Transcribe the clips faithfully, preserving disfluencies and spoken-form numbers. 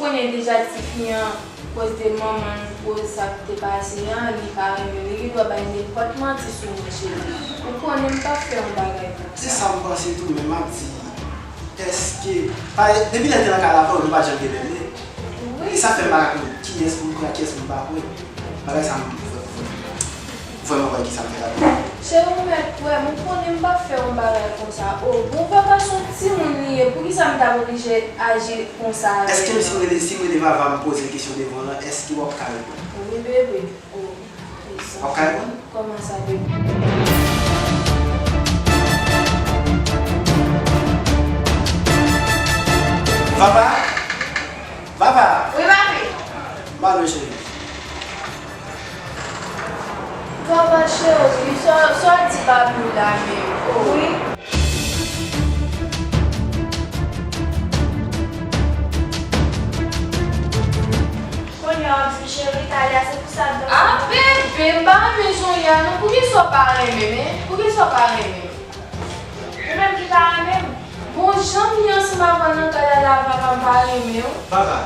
Konnen deja tifi an, koz de manman l, koz sa k te pase an, li pa renmen l, li gen dwa bay nenpòt manti sou mwen, cheri. Ou konnen m p ap fè yon bagay konsa. Se sa m panse tou, men m ap di, èske, pa, depi lè l te nan kay la avè w, nou pa t janm gen menm lè. Wi. E sa fè m pa ka konn kiyès pou m kwè ak kiyès pou m pa kwè. Bagay sa m vrè-, vrè-, vrèman pa wè ki sa m fè la. Cheri, ou mèt kwè m, ou konnen m p ap fè yon bagay konsa. O, bon, papa se yon timoun li ye, poukisa m t ap oblije aji konsa avè l? Èske si m rele, si m rele Vava, m poze l kesyon devan l lan, èske w ap ka reponn? Wi, bebe. O, w ap ka reponn? Kòman sa, bebe? Vava? Vava! Wi, papi. Ba nou, cheri. Vava cheri, sa, sa w di papi w la menm? O. Wi. Kounye a w ap di m cheri, talè a se pou sa w ap danse. A, bebe, m pa renmen jan w ye a non. Poukisa w pa renmen m, en? Poukisa w pa renmen m? Ou menm ki pa renmen m? Bon, jan m ye ansanm avè w nan kay la, la, Vava, m pa renmen w. Vava,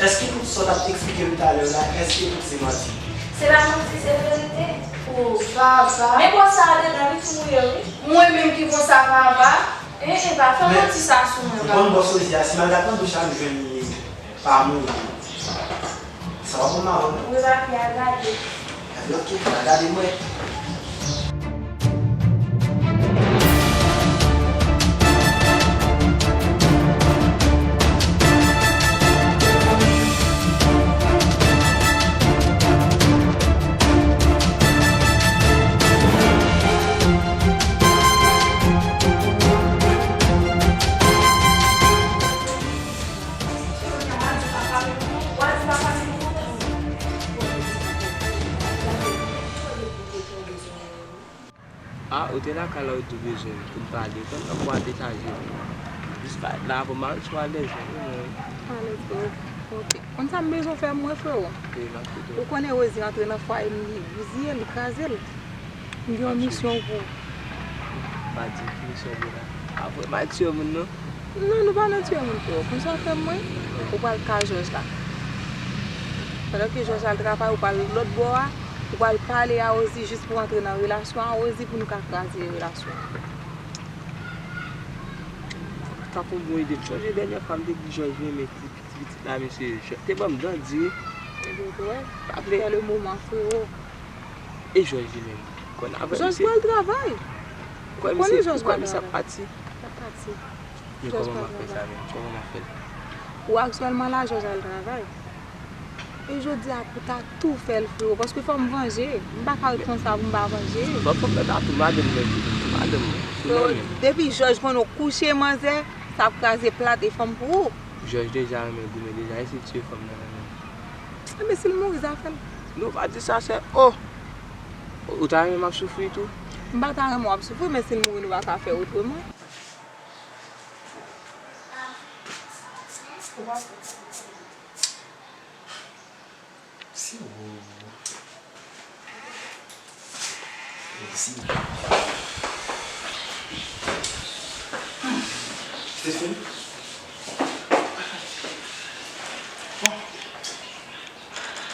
èske tout sa w t ap eksplike m talè la, èske tout se manti? Se pa manti, se verite. O, Vava. Men bwòs sa a dedan, li tou mouye, wi. Mwen menm ki konsa, Vava? En, en, pa fè manti sa sou mwen, Vava. Ou konn bwòs Rosie a, si m al gate nan douch la, m jwenn li pa mouye. Sa w ap ban m avan, non? Wi, papi, al gade. Gade, ok, al gade m wè. A, ou te lakay la, ou di w bezwen m pou n pale. Tann nan bwa detaje. Jis pa la pou m al sou alèz, wi, mwen. Alèz, bro. Ok. Konn sa m bezwen fè mwen, frewo? Wi, m ap koute w. Ou konnen Rosie antre nan fwaye m, li bouzye l, li kraze l. M gen yon misyon pou ou. Pa di m ki misyon w gen la. Apre, m al tiye moun, non? Non, nou pa nan tiye moun, frewo. Konn sa w fè mwen? Ou pral kay Jòj la. Pandan ke Jòj al travay, ou pral lòt bò a. Ou pral pale a Rosie jis pou antre nan relasyon a Rosie pou nou ka kraze relasyon an. Sa fè yon bon ide. M sonje dènyè fwa m te di Jòj renmen ti, ti pitit la, mesye, Jòj te ban m dan di wi. Ebyen, ou wè, pa vle. Fè le moman, frewo. E Jòj li menm? Konn avè misye. Jòj pral travay. Ou kwè misye, ou kwè misye ap pati? L ap pati. Men kòman m ap fè sa menm? Kòman m ap fè l? Ou aktyèlman la, Jòj al travay. E jodi a pou ta tou fè l, frewo, paske fò m vanje. M pa ka ret konsa pou m pa vanje. Fò, fò m fè sa tou, madanm mwen, madanm mwen, sou men men. Depi Jòj konn ou kouche manzè, sa ap kraze plat e fanm pou ou. Jòj deja renmen goumen deja, e si l tiye fanm nan renmen. Enben, si l mouri, zafè l. Non, pa di sa, sè. O! Ou ta renmen m ap soufri tou? M pa ta renmen w ap soufri, men si l mouri, nou pa ka fè otreman. Si ou. Mèsi. Stephen. Bon.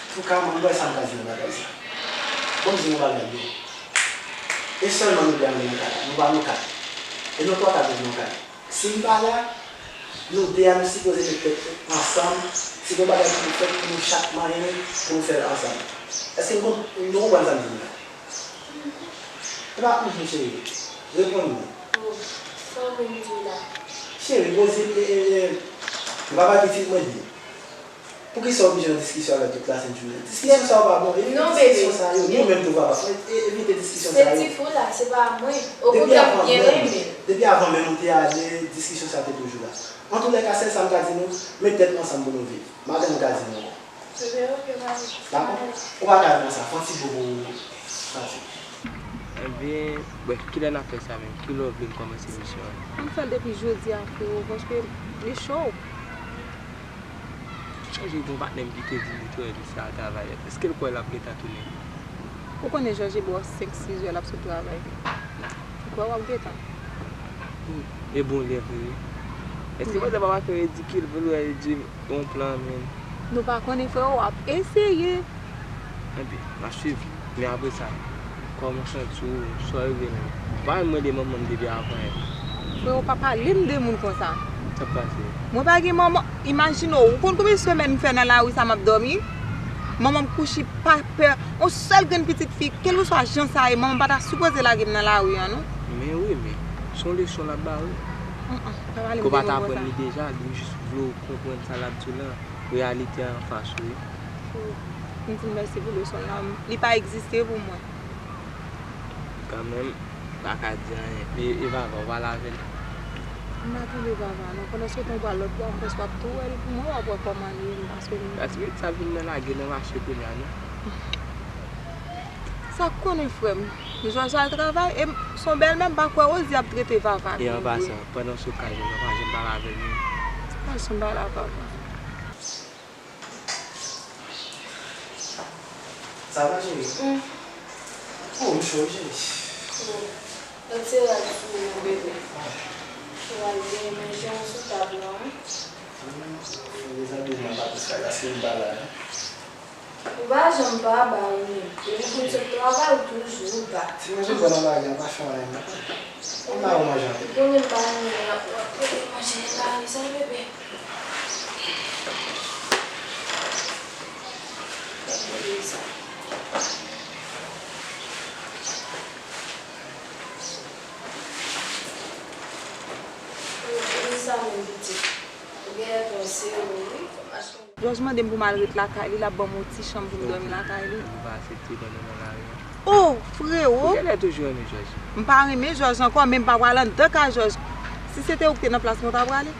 Antouka, mwen, m wè sa m ka di nan bagay sa. Bon, m di yon bagay byen. E sèlman nou de a nou nan kay la. Nou pa nou kat. E nou twa ka viv nan kay. Si m pa la, nou de a nou sipoze met tèt ansanm, si gen bagay pou nou fè, pou nou chak manyen nou, pou nou fè l ansanm. Èske nou konp-, nou konprann sa m di nou la? Epa, mhm, cheri. Reponn mwen. O, sa w vle m di w la? Cheri, poze, e, e, e, nou pa pale pitit mwen di. Poukisa w oblije nan diskisyon avèk tout la sent jounen? Diskisyon sa yo pa bon. Evite diskisyon sa yo. Ou menm tou, papa. E-, evite diskisyon sa yo. Se ti fi w la, se pa mwen. Okontrè, m byen renmen l. Depi avan menm ou te ale, diskisyon sa yo te toujou la. Antoulèka, sèl sa m ka di nou, met tèt nou ansanm pou nou viv. Madanm m ka di nou ankò. Dakò? Ou pa ka al konsa, fè yon ti bo pou ou pati. Ebyen, brèf, kilè n ap fè sa menm? Kilè w vle n kòmanse misyon an? Ann fè l depi jodi a, frewo, paske li cho. Sonje gen yon patnè m ki te di m li twò lè sa travay. Èske l kwè l ap gentan tounen? Ou konnen Jòj e bò senk, sis zè l ap sot travay. Ou kwè w ap gentan? E bon lè vre wi. Èske pandan papa fè ridikil pou l wè li di yon plan, men? Nou pa konnen, freo, w ap eseye. Enben, m ap swiv. Men apre sa, kòman w santi w, sa w regle menm? Ou pa menm mande manman m depi avan yè. Freo, pa pale m de moun konsa. Sa k pase? Mwen pa gen manman. Imajine w, ou konn konbyen semèn m fè nan lari sa m ap dòmi? Manman m kouche pa pè. Yon sèl grenn pitit fi, kèlkeswa jan sa ye, manman m pa ta sipoze lage m nan lari an, non. Men wi, men se yon leson l ap ba ou. Mm, mm, pa pale m de moun konsa. Ke w pa t aprann li deja, li jis vle w konprann sa l ap di w lan, reyalite a anfas ou, wi. M di l mèsi pou leson l lan, li pa egziste pou mwen. Kanmenm, m pa ka di anyen. E, e Vava, ou pale avè l? M pa tande Vava, non. Pandan se tan, ou pral lòt bò, m panse w ap tou wè l pou mwen, w ap wè kòman li ye, paske m. Paske sa vin nan lage nan mache kounye a, non? Sa k konnen, frè m. Jòj al travay, e m, se yon bèlmè, m pa kwè Rosie ap trete Vava. E an pasan, pandan se tan, Jòj, w pa janm pale avè l, non? Sa se yon bagay la, Vava. Sa va, cheri? Mm. Oh, m cho, cheri. Bon, lòt se rad sou ou, bebe. Ou al gen men jan sou tab lan, wi. Mm, dezabile nan patis la, paske m pa la, non. Ou pa janm pa ba ou menm. Depi pou m sot travay, ou toujou ba. Si manje bò nan bagay, pa fè anyen, non. Ou pa manje. Ou konnen m pa renmen lè w ap rele manje nan lari sa, bebe. Jòj mande m pou m al ret lakay li, l ap ban m yon ti chanm pou m dòmi lakay li. Ou pa aksepte ban nou nan lari a? Oh, freo! Ou genlè toujou renmen Jòj. M pa renmen Jòj ankò, men m pa pral anndan kay Jòj. Si se te ou ki te nan plas mwen, ou ta prale?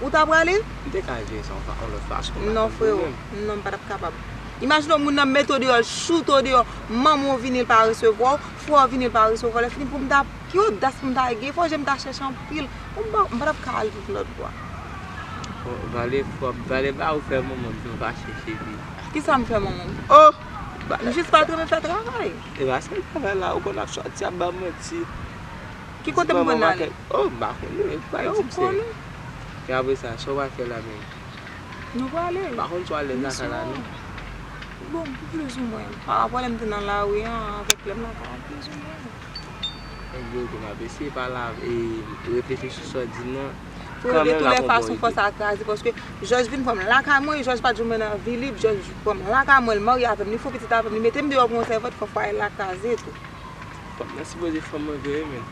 Ou ta prale? M te ka jere sa yon fa-, yon lòt fason, m pa konn pwoblèm. Non, freo. Non, m pa t ap kapab. Imajine w, moun nan mete w deyò, l choute w deyò, manman w vini, l pa resevwa w, frè w vini, l pa resevwa w. Lè fini, pou m ta, ki odas pou m ta gen, fò je m ta chèche anpil. Bon, m pa, m pa t ap ka al viv lòt bò. Bon, Vale, fò, Vale ba ou fè manman m, fè w pa chèche li. Kisa m fè manman m? Oh! M jis pa t renmen fè travay. E pa sèl travay la, ou konn ap sòti ap ba manti. Ki kote m konn ale? Oh, m pa konnen, pa egziste. E apre sa, sa w pral fè la menm? Nou prale. M pa konn si w alèz lakay la, non. Bon, plizoumwen. Pa rapò lè m te nan lari an, avèk lè m lakay an, plizoumwen. Ebyen, oke, m ap eseye pale avè, e, reflechi sou sa w di m nan. Freo, de tou lè fason, fòs a kraze, paske Jòj vin pran m lakay mwen, e Jòj pa t janm nan vi lib, Jòj pran m lakay mwen, l marye avè m, li fè yon pitit avè m, li mete m deyò pou yon sèvant, fò fwaye l la kraze tou. Fanm nan sipoze fanm mwen vre wi, men.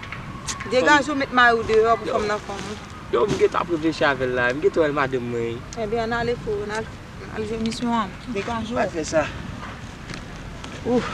Degaje w, met mari w deyò pou fanm nan fanm ou. Yo, m gentan ap reflechi avè l la, m gentan wè l madanm mwen wi. Ebyen, ann ale freo, ann al, ann al jwe misyon an. Degaje w. Pa fè sa. Ouf.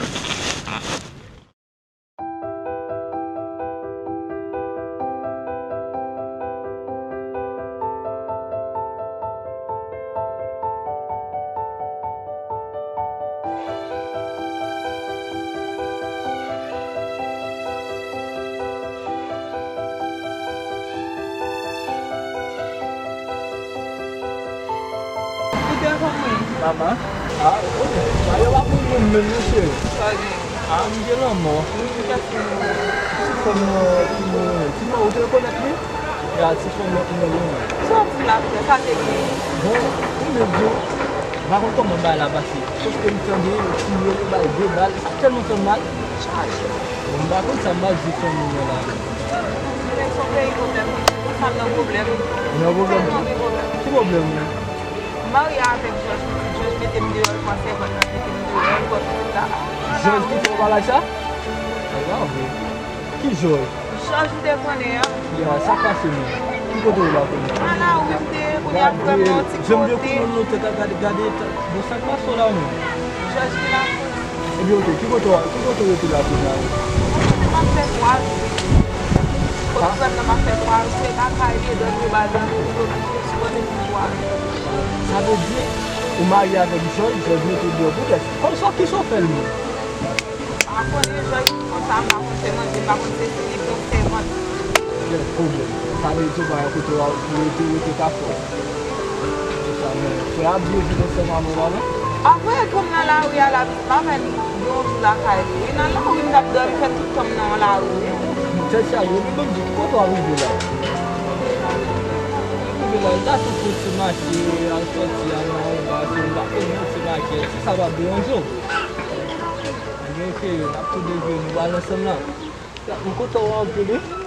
Ou te konprann? Mama. Ah, oh, sa yo pa pou moun menm, mesye. Sa gen? Ah, m gen lanmò. Ti fanm nan ki mwen renmen. Ti mwen, ou te rekonèt li? Ya, ti fanm nan ki mwen renmen. Sa w di la, frè? Sa te gen? Bon, ou menm di w, m pa konn kòman bagay la pase. Sof ke m tande yo tiye, yo bay de bal, sa tèlman fè m mal. Bon, m pa konn sa m pral di fanmi mwen la. Nèg se yon peyi pwoblèm. Ou sa nan pwoblèm. Nan pwoblèm? Tèlman gen pwoblèm. Ki pwoblèm, wi? M marye avèk Jòj, pitit Jòj mete m deyò, l pran sèvant nan mete m deyò, l pran pitit la. Jòj ki fè w bagay sa? Ala vre. Ki Jòj? Jòj ou te konnen an. Ya, sa k pase menm? Ki kote w la konnen? Ala wi m te ye, kounye a frè m nan yon ti kote. Jan m te konnen w nan tèt la, gade, gade, bon, sa k pase w la menm? Jòj ki la. Ebyen, oke, ki kote w, ki kote w rete la kounye a? Mwen konnen m ap fè twa jou. Kot frè m nan m ap fè twa jou, e lakay li, e dòmi, e ba dòmi, e dòmi, e sou kote pou twa jou. Sa vle di, ou marye avèk Jòj, Jòj mete w deyò poutèt. Kòmsi kisa w fè l menm? M pa konnen, Jòj konsa, m pa konn se manje, m pa konn se si li pran sèvant. Gen pwoblèm. Sa vle di ou pa gen kote w rete, rete ka fè w. Se sa, men frè a byen vin ansanm avè w la, non? Apre, kòm nan lari a, l ap travay, li gen yon jou lakay li. Li nan lari, m t ap dòmi, fè tout tan m nan yon lari, wi. Tèt chaje, epi ban m di, ki kote w ap rive la? Bon, m ta tou fouti mache, al sòti, al nan yon ba, si m ta fè yon ti makèt, si sa p ap deranje w. Ebyen, oke, n ap tou devye, nou pral ansanm nan. M kontan wè w anpil, wi.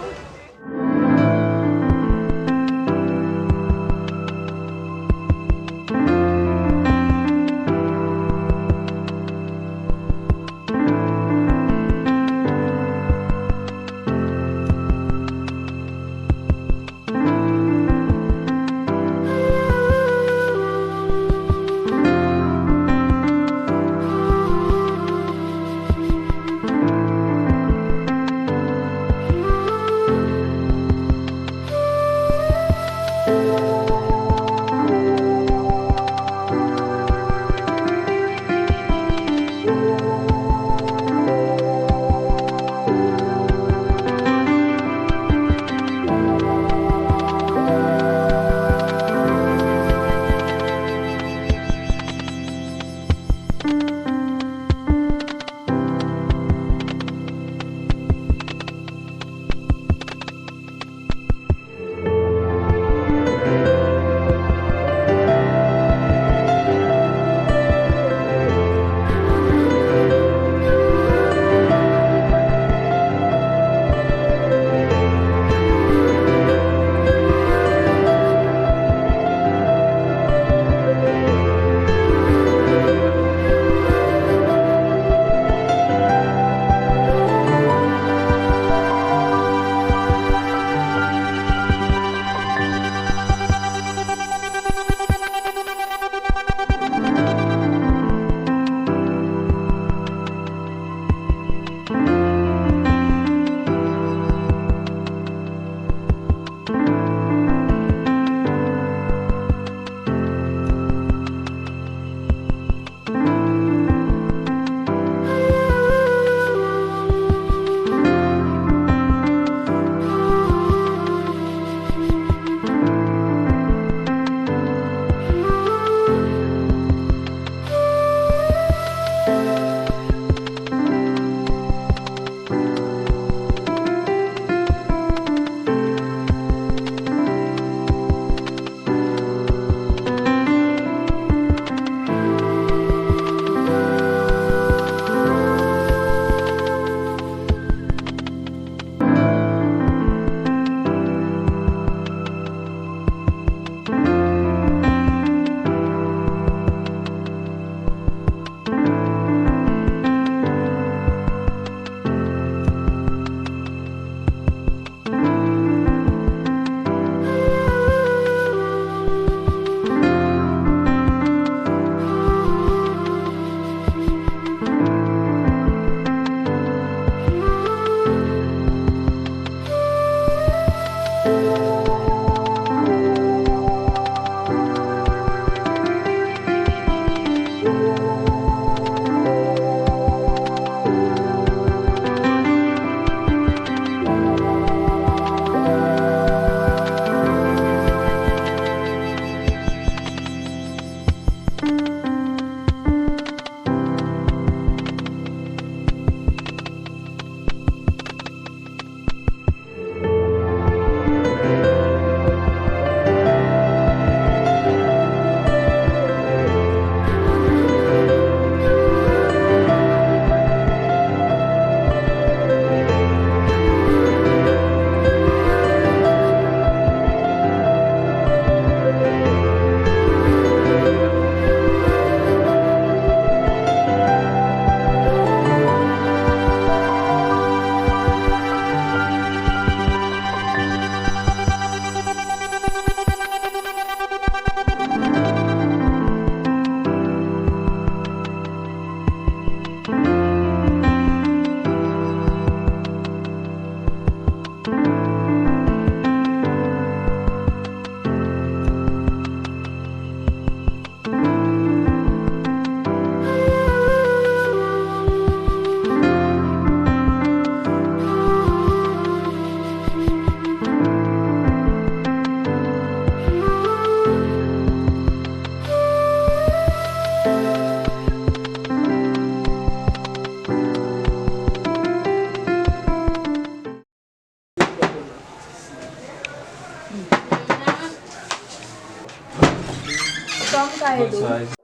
Kòman m ka ede w?